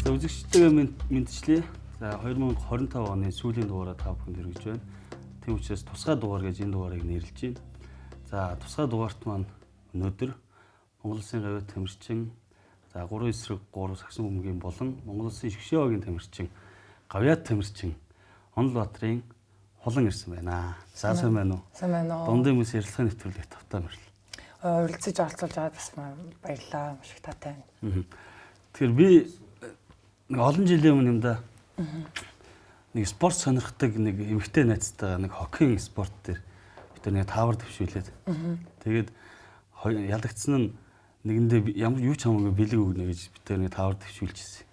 За үзэгчтэйгээ мэдчлээ. За 2025 оны сүүлийн дугаараа та бүхэнд хүргэж байна. Тийм учраас тусгай дугаар гэж энэ дугаарыг нэрлэж байна. За тусгай дугаарт маань өнөөдөр Монгол Улсын гавьяа тамирчин, за 3 эсрэг 3 сагсан бөмбөгийн болон Монгол Улсын шгшээ багийн тамирчин, гавьяат тамирчин Онол Баатрын Хулан ирсэн байна. За сайн байна уу? Сайн байна уу? Дундын мэс ярилцлагын нэвтрүүлэг тавтаа морил. Оролцож оролцуулж байгаад бас баярлалаа. Маш их таатай байна. Тэгэхээр би нэг олон жилийн өмнө юм да. Нэг спорт сонирхдаг нэг эмэгтэй найзтайгаа нэг хоккейн спорт дээр бид нар нэг таавар төвшүүлээд. Тэгээд ялагдсан нь нэгэндээ ямар юу ч хамаагүй бэлэг өгнө гэж бид нар нэг таавар төвшүүлчихсэн.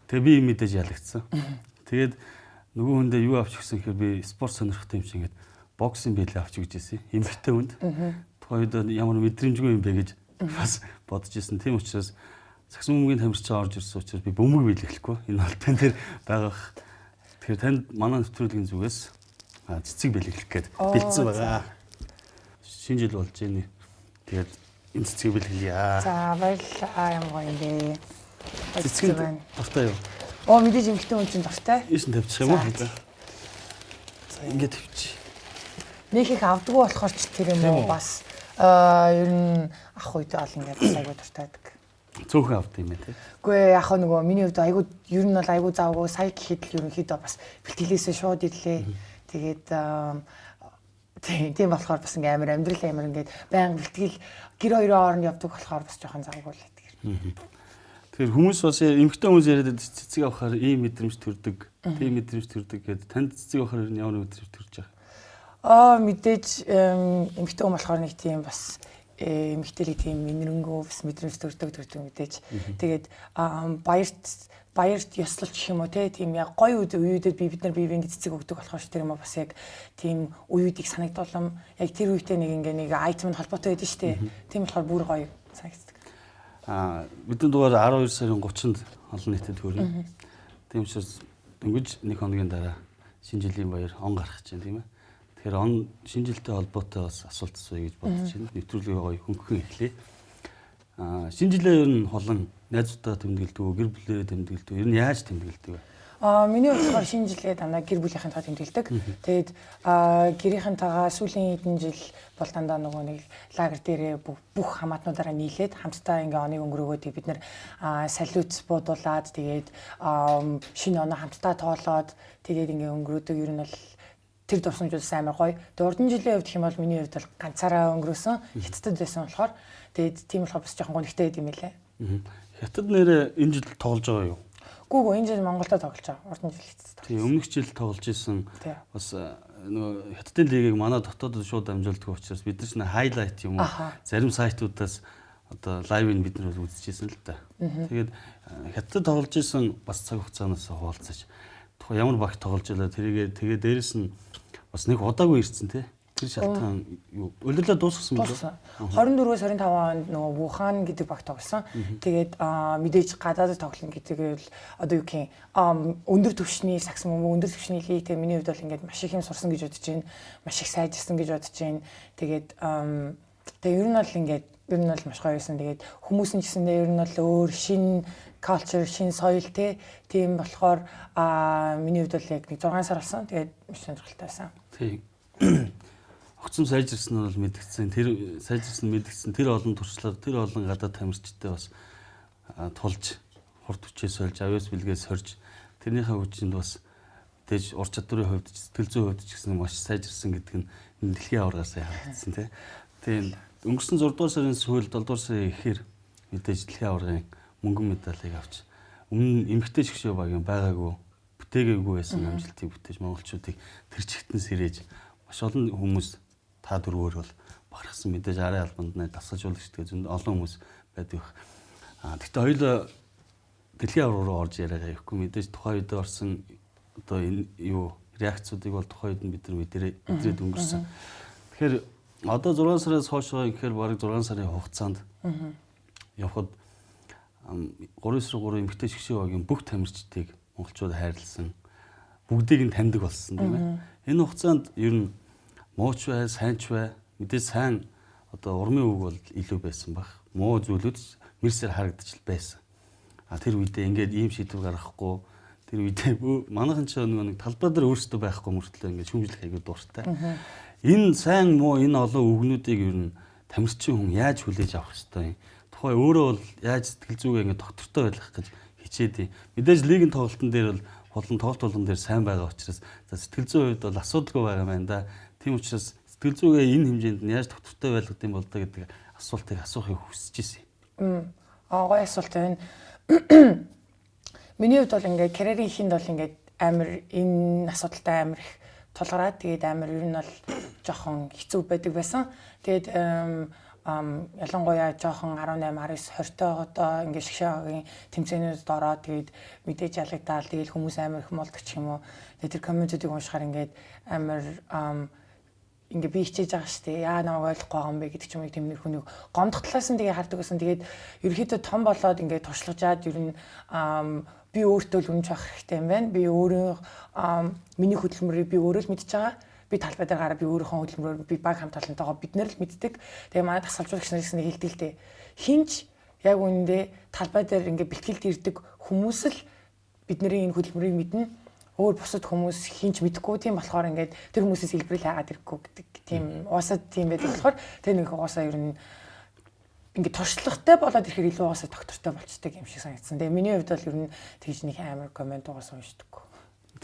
Тэгээ би мэдээж ялагдсан. Тэгээд нөгөө хүндээ юу авч өгсөн гэхээр би спорт сонирхдаг юм шиг ингээд боксинг бэлэг авч өгч ирсэн. Эмэгтэй хүнд. Тухайн үед ямар мэдрэмжгүй юм бэ гэж бас бодож ирсэн. Тийм учраас сагсан бөмбөгийн тамирчин орж ирсэн учраас би бөмбөг биелэхгүй. Энэ бол тань дээр байгаах. Тэгэхээр танд манай нэвтрүүлгийн зүгээс цэцэг бэлэглэх гээд бэлдсэн байгаа. Шинэ жил болж байна. Тэгээд энэ цэцгийг бэлгэлье. За баярлалаа. Ямар гоё юм бэ. Цэцэг дуртай юу? Оо мэдээж эмэгтэй хүн чинь дуртай. Ийш нь тавьчих юм уу? За ингээд тавьчих. Нэг их авдаггүй болохоор ч тэр юм уу бас ер нь ах үед бол ингээд бас айгүй дуртай байдаг. Цөөхөн авд юм байна тий. Үгүй ээ яг нөгөө миний хувьд айгүй ер нь бол айгүй завгүй сая гэхэд л ерөнхийдөө бас бэлтгэлээсээ шууд ирлээ. Тэгээд тийм болохоор бас ингээ амар амьдрал амар ингээд баян бэлтгэл гэр хоёрын хооронд явдаг болохоор бас жоохон завгүй л байдаг. Тэгэхээр хүмүүс бас эмэгтэй хүмүүс яриад цэцэг авахаар ийм мэдрэмж төрдөг, тийм мэдрэмж төрдөг гэдэг. Танд цэцэг авахаар ер нь ямар мэдрэмж төрж байгаа? Аа мэдээж эмэгтэй хүн болохоор нэг тийм бас эмэгтэйлэг тийм инэрэнгөө бас мэдрэмж төрдөг мэдээж. Тэгээд баярт ёслолч гэх юм уу те тийм яг гоё үеүүдэд бид нар бие биендээ цэцэг өгдөг болохоор тэр юм уу бас яг тийм үеүүдийг санагдуулам яг тэр үедээ нэг ингээ нэг айтем нь холбоотой байдаг шүү дээ. Тийм болохоор бүр гоё санагддаг. Аа бидний дугаар 12 сарын 30-нд олон нийтэд хүрнэ. Тийм учраас дөнгөж нэг хоногийн дараа шинэ жилийн баяр он гарах чинь тийм ээ. Тэгэхээр он шинэ жилтэй холбоотой бас асуулт асууя гэж бодож байна. Нэвтрүүлгээ гоё хөнгөн эхлэе. Аа шинэ жилээ ер нь Хулан найзуудтайгаа тэмдэглэдэг үү, гэр бүлээрээ тэмдэглэдэг үү? Ер нь яаж тэмдэглэдэг вэ? Аа миний хувьд болохоор шинэ жилээ дандаа гэр бүлийнхэнтэйгээ тэмдэглэдэг. Тэгээд гэрийнхэнтэйгээ сүүлийн хэдэн жил бол дандаа нөгөө нэг лагер дээрээ бүх хамаатнуудаараа нийлээд хамтдаа ингээ оныг өнгөрөөгөө бид нэр салют буудуулаад тэгээд шинэ оноо хамтдаа тоолоод тэгээд ингээ өнгөрөөдөг. Ер нь бол тэр дурсамж бас амар гоё. Тэгээд урдан жилийн хувьд гэх юм бол миний хувьд бол ганцаараа өнгөрөөсөн. Хятадд байсан болохоор тэгээд тийм болохоор бас жоохон гонхтой байд юм лээ. Хятад нэрээ энэ жил тоглож байгаа юу? Гүү энэ жил Монголд тоглож байгаа. Урдан жил хятадд тоглож. Тийм өмнөх жил тоглож исэн. Бас нөгөө Хятадын лигийг манай дотоодод шууд дамжуулдаг учраас бид нар ч хайлайт юм уу зарим сайтуудаас одоо лайвыг бид нар үзчихсэн л да. Тэгээд Хятадд тоглож исэн бас цаг хугацаанаас хуваалцаж тухайн ямар багт тоглож байлаа тэрийгээ тэгээ дээрэс нь бас нэг удаагүй ирсэн тий. Тэр шалтгаан юу? Улирлаа дуусгасан юм уу? 24-өөс 25 онд нөгөө Вухан гэдэг баг тоглосон. Тэгээд мэдээж гадаадд тоглоно гэдэг л одоо юу гэх юм өндөр түвшний сагсан бөмбөг, өндөр түвшний лиг тэгээ миний хувьд бол ингээд маш их юм сурсан гэж бодож байна. Маш их сайжирсан гэж бодож байна. Тэгээд тэгээ ер нь бол ингээд ер нь бол маш гоё байсан. Тэгээд хүмүүс нь ч гэсэндээ ер нь бол өөр шинэ culture, шинэ соёл те. Тийм болохоор миний хувьд бол яг нэг 6 сар болсон. Тэгээд маш сонирхолтой байсан. Тийм. Огцом сайжирсан нь бол мэдгдсэн. Тэр сайжирсан мэдгдсэн. Тэр олон туршлага, тэр олон гадаад тамирчтай бас тулж хурд хүчээ сольж, авиас бэлгээ сорж тэрнийхээ хүчинд бас мэдээж ур чадварын хувьд, сэтгэл зүйн хувьд ч гэсэн маш сайжирсан гэдэг нь энэ дэлхийн аваргаас харагдсан тий. Тийм өнгөрсөн 6 дугаар сарын сүүл 7 дугаар сарын эхээр мэдээж дэлхийн аваргын мөнгөн медалийг авч өмнө эмэгтэй шгшээ багийн байгаагүй бүтээгээгүй байсан амжилтыг бүтээж монголчуудыг тэр чигтэн сэрээж маш олон хүмүүс та дөрвөөр бол бахархсан мэдээж арын албанд нь дасгалжуулагч гэдэг зөнд олон хүмүүс байдаг. А тэгтээ хоёулаа дэлхийн аварга руу орж яриагаа явахгүй мэдээж тухайн үед орсон одоо энэ юу реакцуудыг бол тухайн үед нь бид нар мэдрээд өнгөрсөн. Тэгэхээр одоо 6 сараас хойш гэхээр бараг 6 сарын хугацаанд явхад 3-3 эмэгтэй шгшээ багийн бүх тамирчдыг монголчууд хайрлсан. Бүгдийг нь таньдаг болсон тийм ээ. Энэ хугацаанд ер нь мууч бай, сайн ч бай, мэдээж сайн одоо урмын үг бол илүү байсан баг. Муу зүйлүүд мэрсээр харагдаж байсан. А тэр үедээ ингээд ийм шийдвэр гаргахгүй тэр үедээ манайхан ч нэг талбай дээр өөрсдөө байхгүй мөртлөө ингээд шүүмжлэх аягүй дуртай. Энэ сайн муу энэ олон үгнүүдийг ер нь тамирчин хүн яаж хүлээж авах ёстой юм? Тухай өөрөө бол яаж сэтгэл зүгээ ингээд доктортой байх гэж хичээдэг. Мэдээж лигийн тоглолтын дээр бол болон тоглолт болгон дээр сайн байгаа учраас за сэтгэл зүйн хувьд бол асуудалгүй байгаа юм байна да. Тийм учраас сэтгэл зүгээ энэ хэмжээнд нь яаж доктортой байлгах юм бол да гэдэг асуултыг асуухыг хүсэж ирсэн. Гоё асуулт байна. Миний хувьд бол ингээд карьерийн эхэнд бол ингээд амар энэ асуудалтай амар их тулгараад тэгээд амар ер нь бол жоохон хэцүү байдаг байсан. Тэгээд ялангуяа жоохон 18, 19, 20-той одоо ингээд шгшээгийн тэмцээнүүдэд ороод тэгээд мэдээж ялагдаал тэгээд хүмүүс амар их молдог ч юм уу. Тэгээд тэр комментүүдийг уншихаар ингээд амар ингээ би хичээж байгаа шүү дээ. Яа намайг ойлгохгүй байгаа юм бэ гэдэг ч юм уу тийм нэг хүнийг гомдох талаас нь тэгээ хардаг байсан. Тэгээд ерөнхийдөө том болоод ингээ туршлагажаад ер нь би өөртөө л үнэнч байх хэрэгтэй юм байна. Би өөрөө миний хөдөлмөрийг би өөрөө л мэдж байгаа. Би талбай дээр гараа би өөрийнхөө хөдөлмөрөөр би баг хамт олонтойгоо бид нэр л мэддэг. Тэгээ манай дасгалжуулагч нар гэсэн хэлдэг л дээ. Хинч яг үнэндээ талбай дээр ингээ бэлтгэлд ирдэг хүмүүс л бидний энэ хөдөлмөрийг мэднэ. Өөр бусад хүмүүс хинч мэдэхгүй. Тийм болохоор ингээд тэр хүмүүсээс илбрэл хайгаад ирэхгүй гэдэг тийм уусаа тийм байдаг болохоор тэр нэг уусаа ер нь ингээд туршлагатай болоод ирэхээр илүү уусаа доктортой болчдөг юм шиг санагдсан. Тэгээ миний хувьд бол ер нь тэгж нэг амар коммент угаасаа уншдаггүй.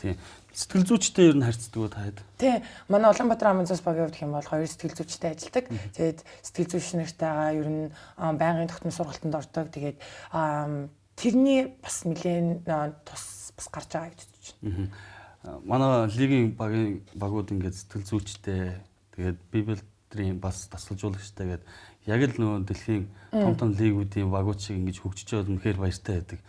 Тийм. Сэтгэл зүйчтэй ер нь харьцдаг уу та хэд? Тийм. Манай Улаанбаатар Амазонс багийн хувьд гэх юм бол 2 сэтгэл зүйчтэй ажилладаг. Тэгээд сэтгэл зүйч нартайгаа ер нь байнгын тогтмол сургалтанд ордог. Тэгээд тэрний бас нэлээд тус бас гарч байгаа гэж бодож байна. Манай лигийн багийн багууд ингээд сэтгэл зүйчтэй тэгээд Библиэдрийн бас дасгалжуулагчтай гээд яг л нөгөө дэлхийн том том лигүүдийн багууд шиг ингэж хөгжиж байгаад үнэхээр баяртай байдаг.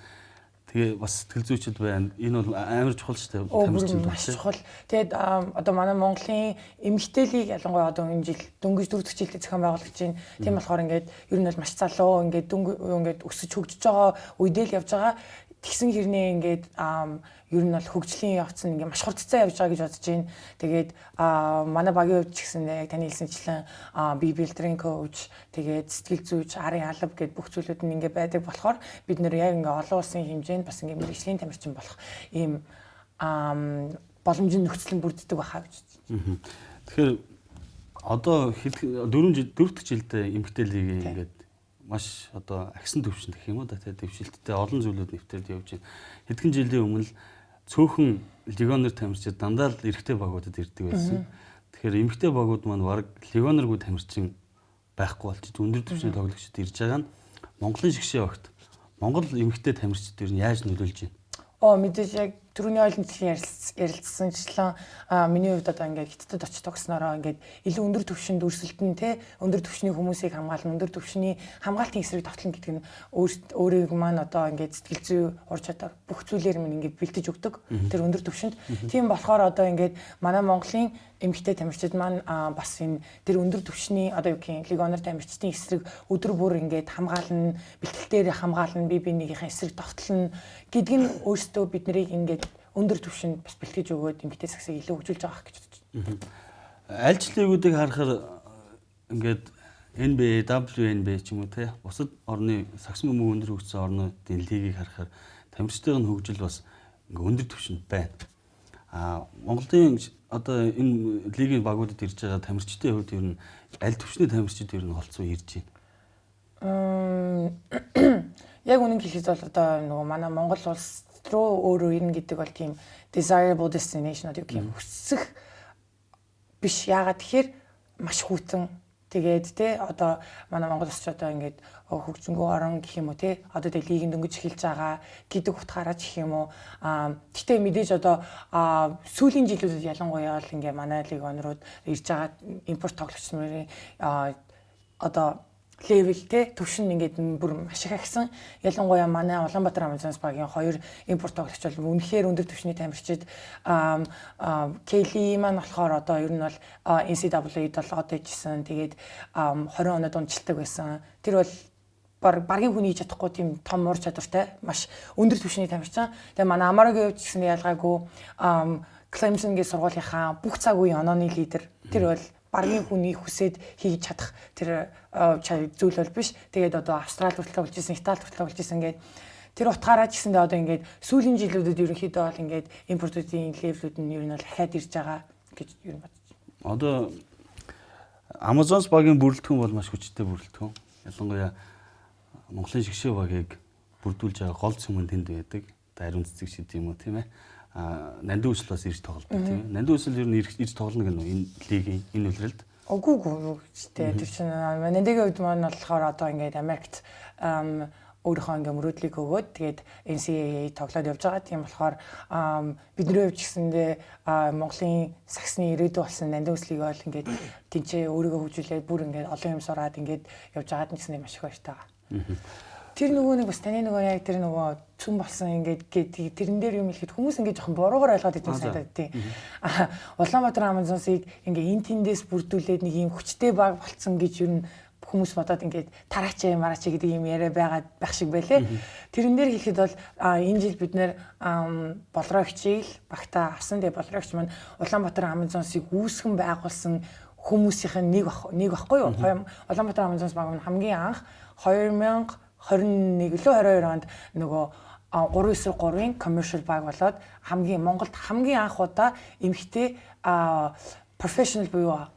Тэгээ бас сэтгэл зүйчд байна. Энэ бол амар чухал шүү дээ. Тамирчин маш чухал. Тэгээд одоо манай Монголын эмэгтэй лиг ялангуяа одоо энэ жил дөнгөж 4 дахь жилдээ зохион байгуулагдаж байна. Тийм болохоор ингээд ер нь бол маш залуу ингээд ингээд өсөж хөгжиж байгаа үедээ л явж байгаа. Тэгсэн хэрнээ ингээд ер нь бол хөгжлийн явц нь ингээд маш хурдцай явж байгаа гэж бодож байна. Тэгээд манай багийн хувьд ч гэсэн яг таны хэлсэнчлэн бие бэлтрийн коуч, тэгээд сэтгэл зүйч, арын алба гэд бүх зүйлүүд нь ингээд байдаг болохоор бид нэр яг ингээд олон улсын хэмжээнд бас ингээд мэргэжлийн тамирчин болох ийм боломжийн нөхцөл нь бүрддэг байхаа гэж бодож байна. Тэгэхээр одоо 4 дахь жилдээ эмэгтэй лигийн ингээд маш одоо агсан төвшөнд гэх юм уу да тий дэвшилттэй олон зүйлүүд нэвтрээд явж байна. Хэдхэн жилийн өмнө цөөхөн легионер тамирчид дандаа л эрэгтэй багуудад ирдэг байсан. Тэгэхээр эмэгтэй багууд маань бараг легионергүй тамирчин байхгүй болчих. Өндөр түвшний тоглогчид ирж байгаа нь Монголын шгшээ багт Монгол эмэгтэй тамирчид ер нь яаж нөлөөлж байна? Мэдээж яг түрүүний ойлон дэлхийн ярилцсанчлан миний хувьд одоо ингээд хятадд очиж тогснороо ингээд илүү өндөр түвшинд өрсөлдөн те өндөр түвшний хүмүүсийг хамгаална, өндөр түвшний хамгаалтын эсрэг довтлон гэдэг нь өөрийг маань одоо ингээд сэтгэл зүй ур чадвар бүх зүйлээр минь ингээд бэлтэж өгдөг тэр өндөр түвшинд. Тийм болохоор одоо ингээд манай Монголын эмэгтэй тамирчид маань бас энэ тэр өндөр түвшний одоо юу гэх юм легионер тамирчдын эсрэг өдөр бүр ингээд хамгаална, бэлтгэлээр хамгаална, бие биенийхээ эсрэг довтлно гэдэг нь өөрсдөө бид нарыг ингээд өндөр түвшинд бас бэлтгэж өгөөд эмэгтэй сагсыг илүү хөгжүүлж байгаа гэж бодож байна. Аль ч лигүүдийг харахаар ингээд NBA, WNBA ч юм уу те бусад орны сагсан бөмбөг өндөр хөгжсөн орнуудын лигийг харахаар тамирчдын хөгжил бас ингээ өндөр түвшинд байна. А Монголын одоо энэ лигийн багуудад ирж байгаа тамирчдын хувьд ер нь аль түвшний тамирчид ер нь холцсон ирж байна? Яг үнэн хэлэхэд бол одоо нөгөө манай Монгол улс руу өөрөө ирнэ гэдэг бол тийм desirable destination одоо юу гэх юм хүсэх биш. Яагаад тэгэхээр маш хүйтэн. Тэгээд те одоо манай Монгол улс ч одоо ингээд хөгжингөө орон гэх юм уу те одоо тэг лигийн дөнгөж эхэлж байгаа гэдэг утгаараа ч гэх юм уу. Гэтэ мэдээж одоо сүүлийн жилүүдэд ялангуяа л ингээ манай легионерууд ирж байгаа импорт тоглогч нарын одоо левел те төвшин ингээд бүр маш их ахисан. Ялангуяа манай Улаанбаатар Амазонс багийн 2 импорт тоглогч бол үнэхээр өндөр түвшний тамирчид. Келли маань болохоор одоо ер нь бол NCAA-д бол од ижсэн. Тэгээд 20 оноод унжилдаг байсан. Тэр бол баргийн хүний хийж чадахгүй тийм том ур чадвартай маш өндөр түвшний тамирчин. Тэгээд манай Амарагийн хувьд ч гэсэн ялгаагүй Clemson-гийн сургуулийнхаа бүх цаг үеийн онооны лидер. Тэр бол баргийн хүний хүсээд хийж чадах тэр зүйл бол биш. Тэгээд одоо Австрали хүртэл тоглож исэн, Итали хүртэл тоглож исэн гээд Тэр утгаараа ч гэсэндээ одоо ингээд сүүлийн жилүүдэд ерөнхийдөө бол ингээд импортуудын level үүд нь ер нь бол ахаад ирж байгаа гэж ер нь бодож байна. Одоо Amazons багийн бүрэлдэхүүн бол маш хүчтэй бүрэлдэхүүн. Ялангуяа Монголын шигшээ багийг бүрдүүлж байгаа гол цөмөн тэнд байдаг. Одоо ариун цэцэг шиг юм уу, тийм ээ. А Нандин Үсэл бас ирж тоглодог, тийм ээ. Нандин Үсэл ер нь ирж тоглоно гэнэ энэ лигийн энэ улиралд? Үгүй үгүй тий. Тэр чинь Нандигийн хувьд маань болохоор одоо ингээд Америкт өөрийнхөө ингээ мөрөөдлийг өгөөд, тэгээд NCAA тоглоод явж байгаа. Тийм болохоор бидний хувьд ч гэсэндээ Монголын сагсны ирээдүй болсон Нандин Үслийг бол ингээд тэнцээ өөрийгөө хөгжүүлээд, бүр ингээд олон юм сураад ингээд явж байгаад нь гэсэндээ маш их баяртай байгаа. Тэр нөгөө нэг бас таны нөгөө яг тэр нөгөө цөм болсон ингээд гээд тэрэн дээр юм хэлэхэд хүмүүс ингээд жоохон буруугаар ойлгоод идэв санагдаад тийм. А Улаанбаатар Амазонсыг ингээ эн тэндээс бүрдүүлээд нэг юм хүчтэй баг болцсон гэж ер нь хүмүүс бодоод ингээд тараач мараач гэдэг юм яриа байгаа байх шиг байлээ. Тэрэн дээр хэлэхэд бол энэ жил бид нэр Болрогчийг багтаа авсан. Тэгээ Болрогч маань Улаанбаатар Амазонсыг үүсгэн байгуулсан хүмүүсийнх нь нэг баггүй юу? Улаанбаатар Амазонс баг нь хамгийн анх 2021 лөө 22 онд нөгөө 3-9-3-ын commercial баг болоод хамгийн Монголд хамгийн анх удаа эмэгтэй professional буюу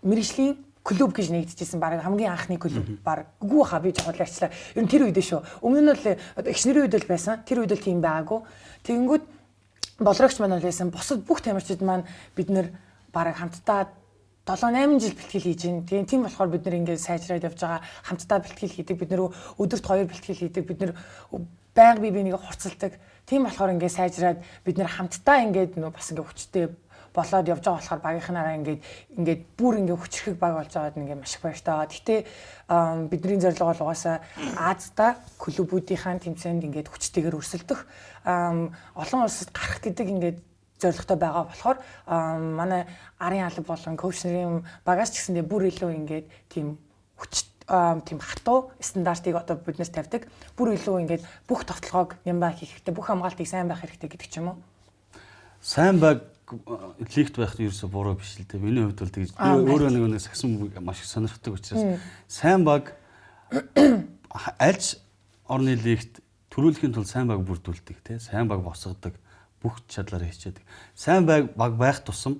мэргэжлийн клуб гэж нэгдэжсэн, баг хамгийн анхны клуб баг үгүй хаа, би жоохон ярьчлаа. Ер нь тэр үед шүү. Өмнө нь бол одоо эгч нэрийн үед л байсан. Тэр үед л тийм байгаагүй. Тэгэнгүүт Болрогч маань бол байсан. Бусад бүх тамирчид маань бид нэр бараг хамтдаа 7 8 жил бэлтгэл хийж байна. Тийм тийм болохоор бид нэр ингээд сайжраад явж байгаа, хамтдаа бэлтгэл хийдэг. Бид нэр өдөрт 2 бэлтгэл хийдэг. Бид нэр байнга бие биенийг хурцлдаг. Тийм болохоор ингээд сайжраад бид нэр хамтдаа ингээд нөө бас ингээд хүчтэй болоод явж байгаа болохоор багийнхнаараа ингээд бүр ингээд хүчрхэг баг болж байгаад ингээд маш их баяртай байгаа. Гэхдээ бидний зорилго бол угаасаа Азда клубүүдийнхаа тэмцээнд ингээд хүчтэйгээр өрсөлдөх, олон улсад гарах гэдэг ингээд зорилготой байгаа болохоор манай арын алба болон coach нарын багаас ч гэсэндээ бүр илүү ингээд тийм хүч, тийм хатуу стандартыг одоо бид нэр тавьдаг. Бүр илүү ингээд бүх товтлогоог нямбаа хийх хэрэгтэй, бүх хамгаалтыг сайн байх хэрэгтэй гэдэг ч юм уу. Сайн баг лигт байх нь ерөөсө буруу биш л дээ. Миний хувьд бол тэгж, би өөрөө нэг сагсан маш их сонирхдаг учраас сайн баг альж орны лигт төрүүлэхийн тулд сайн баг бүрдүүлдэг, тий, сайн баг босгодог, бүх чадлаараа хичээдэг. Сайн баг байх тусам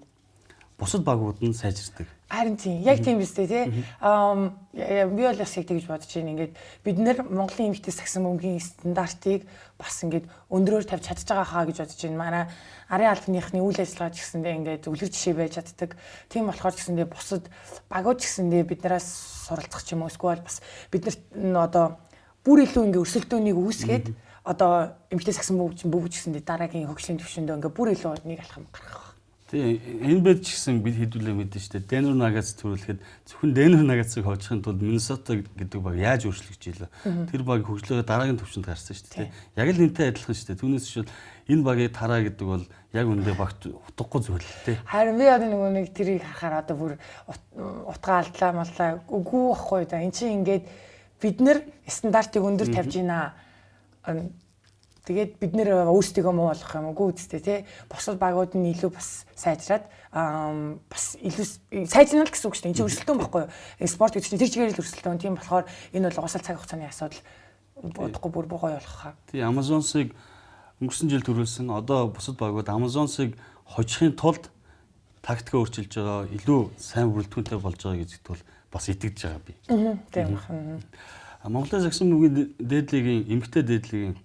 бусад багууд нь сайжирдаг. Харин тийм, яг тийм биз дээ, тий. Аа би бол бас яг тэгж бодож байна. Ингээд бид нэр Монголын эмэгтэй сагсан бөмбөгийн стандартыг бас ингээд өндрөөр тавьж чадж байгаа хаа гэж бодож байна. Манай арын албаныхны үйл ажиллагаа ч гэсэндээ ингээд үлгэр жишээ байж чаддаг. Тийм болохоор ч гэсэндээ бусад багууд ч гэсэндээ биднээс суралцах ч юм уу, эсвэл бас бид нарт одоо бүр илүү ингээд өрсөлдөөнийг үүсгээд одоо эмэгтэй сагсан бөмбөг ч гэсэндээ дараагийн хөгжлийн түвшиндөө ингээд бүр илүү нэг алхам гаргах байх. Тий, энэ бэд ч гэсэн бид хэдүүлээ мэдэн шүү дээ. Denver Nuggets төрүүлэхэд зөвхөн Denver Nuggets-ыг хожихын тулд Minnesota гэдэг баг яаж өөрчлөгдөж илээ. Тэр баг хөгжлөөгөө дараагийн түвшинд гарсан шүү дээ. Яг л энтэй адилхан шүү дээ. Түүнээс биш бол энэ багийг тараа гэдэг бол яг үндэ багт утгагүй зүйл л дээ. Харин би одоо нөгөө нэг тэрийг харахаар одоо бүр утгаа алдлаа маллаа, үгүй байхгүй да. Эн чинь ингээд бид нэр стандартыг өндөр тавьж байна. Тэгээд бид нэр өөрсдийгөө муу болгох юм уу үсттэй, тий. Бусад багууд нь илүү бас сайжраад, бас илүү сайжрна л гэсэн үг шүү дээ. Энэ чинь өрсөлдөөн байхгүй юу? Спорт гэдэг чинь тэр чигээр л өрсөлдөөн. Тийм болохоор энэ бол угаасаа цаг хугацааны асуудал, бодохгүй бүр гоё болох хаа. Тий, Amazons-ыг өнгөрсөн жил төрүүлсэн. Одоо бусад багууд Amazons-ыг хожихын тулд тактикаа өөрчилж байгаа, илүү сайн бүрэлдэхүүнтэй болж байгаа гэдэгт бол бас итгэж байгаа би. Тийм байна. Монголын сагсан бөмбөгийн дээд лигийн, эмэгтэй дээд лигийн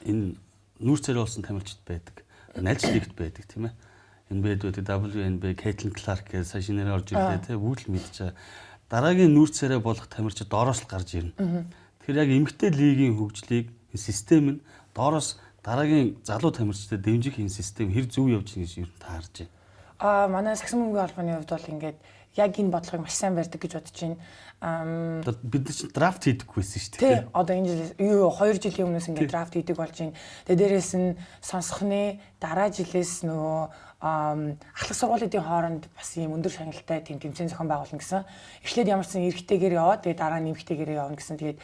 энэ нүүр царай болсон тамирчид байдаг. Нальж лигт байдаг, тийм ээ. NBA байдаг, WNBA, Caitlin Clark гэж сая шинээр орж ирлээ, тийм, бүгд л мэдж байгаа. Дараагийн нүүр царай болох тамирчид доороос л гарч ирнэ. Тэгэхээр яг эмэгтэй лигийн хөгжлийг, систем нь доороос дараагийн залуу тамирчдад дэмжих энэ систем хэр зөв явж байгаа гэж ер нь та харж байна? Аа манай сагсан бөмбөгийн холбооны хувьд бол ингээд яг энэ бодлогыг маш сайн барьдаг гэж бодож байна. Бид нар чинь draft хийдэггүй байсан шүү дээ. Тий. Одоо энэ жил юу 2 жилийн өмнөөс ингээд draft хийдэг болж байна. Тэгээ дээрэс нь сонсхоны дараа жилээс нөгөө ахлах сургуулиудын хооронд бас ийм өндөр шагналтай тийм тэмцээн зохион байгуулна гэсэн. Эхлээд ямар ч сан эрэгтэйгээр яваад, тэгээ дараа нь эмэгтэйгээр явна гэсэн. Тэгээд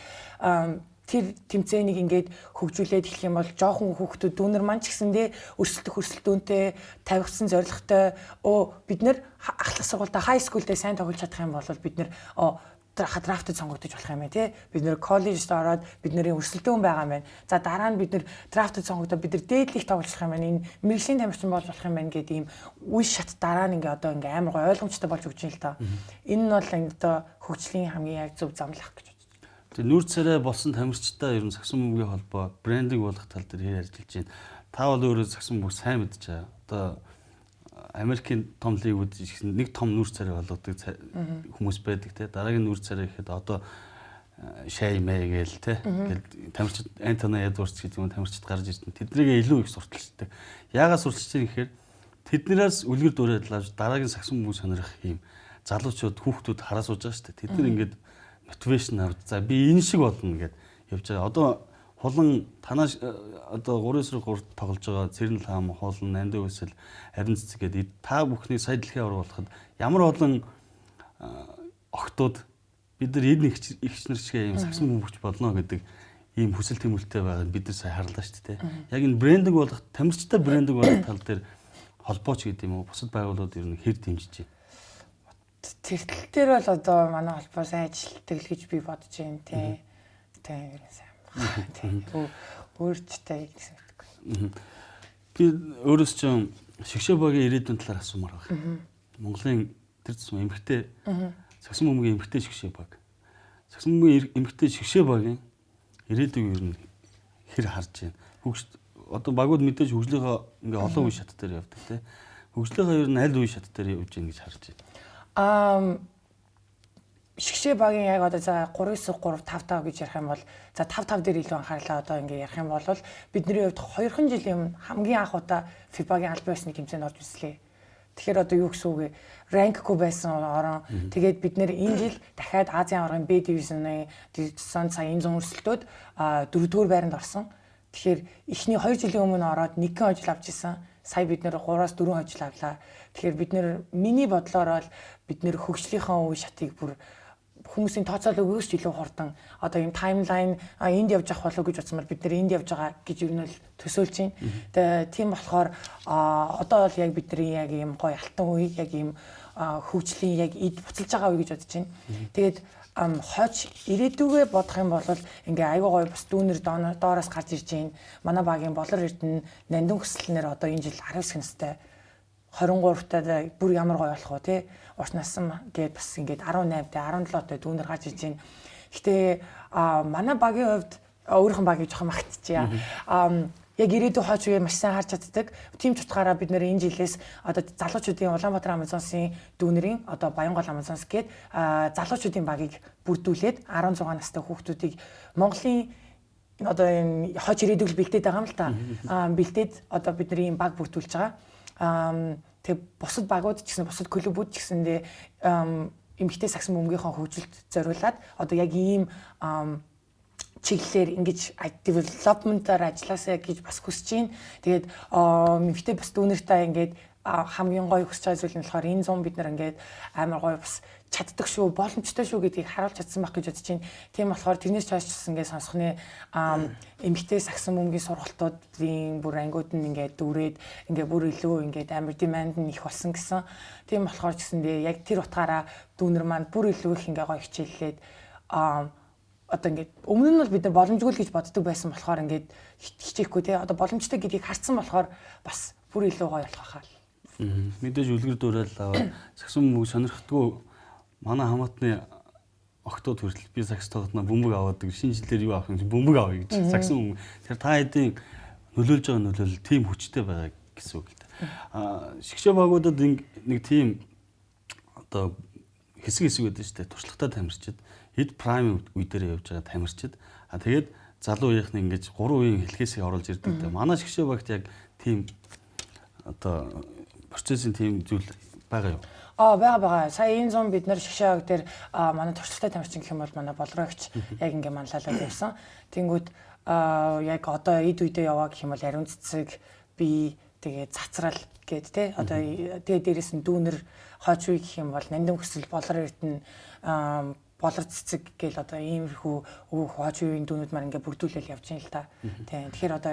тэр тэмцээнийг ингээд хөгжүүлээд эхлэх юм бол жоохон хүүхдүүд, дүүнер маань ч гэсэндээ өрсөлдөх өрсөлдөөнтэй, тавигдсан зорилготой, өө бид нэр ахлах сургуультай, high school дээр сайн тоглож чадах юм бол бид нэр драфтд сонгогдож болох юм байна тий. Бид нэр коллежд ороод бидний өрсөлдөөн байгаа юм байна. За дараа нь бид нэр драфтд сонгогдоод бид нар дээд лиг тоглох юм байна. Энэ мэргэжлийн тамирчин болж болох юм байна гэдэг ийм үе шат дараа нь ингээ одоо ингээ амар гой ойлгомжтой болж өгч юм л та. Энэ нь бол одоо хөгжлийн хамгийн яг зөв зам л ах гэж бодож байна. Тэгээ нүүр царай болсон тамирчтай ер нь сагсан бөмбөгийн холбоо брендинг болох тал дээр хэр ажиллаж байна. Та бол өөрөө сагсан бөмбөг сайн мэдж байгаа. Одоо Америкийн том лигүүд нэг том нүүр царай болгодог хүмүүс байдаг те. Дараагийн нүүр царай гэхэд одоо Шай мэй гээл те. Тэгэл тамирчид Антони Эдвардс гэдэг юм тамирчид гарч ирсэн. Тэднийг илүү их сурталчилдаг. Яагаад сурталчилж байгаа гэхээр тэднээс үлгэр дуурайл авч дараагийн сагсан бөмбөг сонирх юм залуучууд хүүхдүүд хараа сууж байгаа шүү дээ. Тэд нар ингээд мотивашн авч за би энэ шиг болно гэд явж байгаа. Одоо хулан танаа одоо 3-3 тоглож байгаа Цэрэн лам, хулан, Нандин үсэл, Ариун цэцэг гэдэг та бүхний сая дэлхийн аварга болоход ямар олон охтууд бид нар энэ ихч нар шиг ийм сагсан бөмбөгч болно гэдэг ийм хүсэл тэмүүлэлтэй байгааг бид нар сая харлаа шүү дээ. Яг энэ брендинг болох, тамирчтай брендинг болох тал дээр холбооч гэдэг юм уу? Бусад байгууллагууд ер нь хэр дэмжиж байна? Тэр тал дээр бол одоо манай холбоо сайн ажилладаг л гэж би бодож байна тий. Тий, ер нь сайн. Тийм. Өөртөө гэсэн мэдэхгүй. Би өөрөөс ч шигшээ багийн ирээдүйн талаар асуумаар байна. Монголын тэр тусам эмэгтэй сагсан бөмбөгийн эмэгтэй шигшээ баг. Сагсан бөмбөгийн эмэгтэй шигшээ багийн ирээдүйг ер нь хэр харж байна? Хөгж одоо багууд мэдээж хөгжлийнхөө ингээ олон үе шат дээр явдаг тий. Хөгжлийнхөө ер нь аль үе шат дээр явж байна гэж харж байна? Шигшээ багийн яг одоо за 3-9 3 5 5 гэж ярих юм бол за 5 5 дээр илүү анхаарлаа одоо ингээ ярих юм бол бидний хувьд 2хан жилийн өмнө хамгийн анх удаа FIBA-гийн албан ёсны тэмцээнд орж үзлээ. Тэгэхээр одоо юу гэсэн үг вэ? Ранкгүй байсан орон. Тэгээд бид нэр энэ жил дахиад Азийн аваргын Б дивизионы дивизион сая энэ зүүн өрсөлдөөд 4-р байранд орсон. Тэгэхээр эхний 2 жилийн өмнө ороод 1 хожил авч исэн. Сая бид нэр 3-аас 4 хожил авлаа. Тэгэхээр бид нэр миний бодлоор бол бид нэр хөгжлийнхөө үе шатыг бүр хүмүүсийн тооцоолол өгөөс ч илүү хурдан одоо ийм таймлайн энд явж явах болов гэж бодсон бол бид нэр энд явж байгаа гэж ер нь л төсөөлж байна. Тэгээ тийм болохоор одоо бол яг бидний яг ийм гоё алтан үе, яг ийм хөгжлийн яг эд буцалж байгаа үе гэж бодож байна. Тэгээд хойч ирээдүгээ бодох юм бол ингээ айгүй гоё бас дүүнер доороос гарч ирж байна. Манай багийн Болор Эрдэнэ Нандин хүсэлнэр одоо энэ жил 19 настай 23-таа бүр ямар гоё болох вэ те? Урт насан гээд бас ингээд 18-тай 17-тай дүүнер гарч иж байна. Гэтэ манай багийн хувьд өөрийнх нь багийг жоохон магтчихъя. Яг ирээдүйн хойч үеэ маш сайн харж чаддаг. Тийм ч утгаараа бид нэр энэ жилээс одоо залуучуудын Улаанбаатар Амазонсын дүүнерийн одоо Баянгол Амазонс гээд залуучуудын багийг бүрдүүлээд 16 настай хүүхдүүдийг Монголын одоо энэ хойч ирээдүйг бэлдээд байгаа юм л та. Бэлдээд одоо бид нар ийм баг бүрдүүлж байгаа. Тэгээ бусад багууд ч гэсэн бусад клубүүд ч гэсэндээ эмэгтэй сагсан бөмбөгийнхөө хөгжилд зориулаад одоо яг ийм чиглэлээр ингэж development-аар ажилласаа гэж бас хүсэж байна. Тэгээд эмэгтэй бас дүүнертэй ингээд хамгийн гоё хүсэж байгаа зүйл нь болохоор энэ зам бид нар ингээд амар гоё бас чаддаг шүү, боломжтой шүү гэдгийг харуулж чадсан байх гэж бодож байна. Тийм болохоор тэрнээс хойш ч ингээд сонсхны эмэгтэй сагсан бөмбөгийн сургалтуудын бүр ангиуд нь ингээд дүүрээд ингээд бүр илүү ингээд амар demand нь их болсон гэсэн. Тийм болохоор ч гэсэндээ яг тэр утгаараа дүүнер маань бүр илүү их ингээд гоё хичээллээд одоо ингээд өмнө нь бол бид нар боломжгүй л гэж боддог байсан болохоор ингээд хичээхгүй те одоо боломжтой гэдгийг харсан болохоор бас бүр илүү гоё болох хаа. Мэдээж үлгэр дуурайл аваад сагсан бөмбөг сонирхдаггүй манай хамаатны октод хүртэл би сагс тоглоно бөмбөг аваад шинэ жилээр юу авах юм бөмбөг авъя гэж сагсан бөмбөг. Тэгэхээр та хэдийн нөлөөлж байгаа нөлөөлөл тийм хүчтэй байгаа гэсэн үг л дээ. Шигшээ багуудад нэг тийм одоо хэсэг хэсэг байдаг шүү дээ. Туршлагатай тамирчид хэд прайм үе дээр явж байгаа тамирчид тэгээд залуу үеийнхний ингэж 3 үеийн хэлхээсээ оруулж ирдэг дээ. Манай шигшээ багт яг тийм одоо процессын тийм зүйл байгаа юу? Байгаа. Сая энэ зам бид нар шигшээ баг дээр манай туршлагатай тамирчин гэх юм бол манай Болрогч яг ингээ манлайлаад явсан. Тэнгүүд яг одоо эд үедээ яваа гэх юм бол Ариун цэцэг би тэгээ цацрал гээд те одоо тэгээ дээрэс нь дүүнер хойч үе гэх юм бол Нандин хүсэл Болор Эрдэнэ Болор цэцэг гээл одоо иймэрхүү хойч үеийн дүүнүүд маань ингээ бүрдүүлэл явж байна л та. Тийм. Тэгэхээр одоо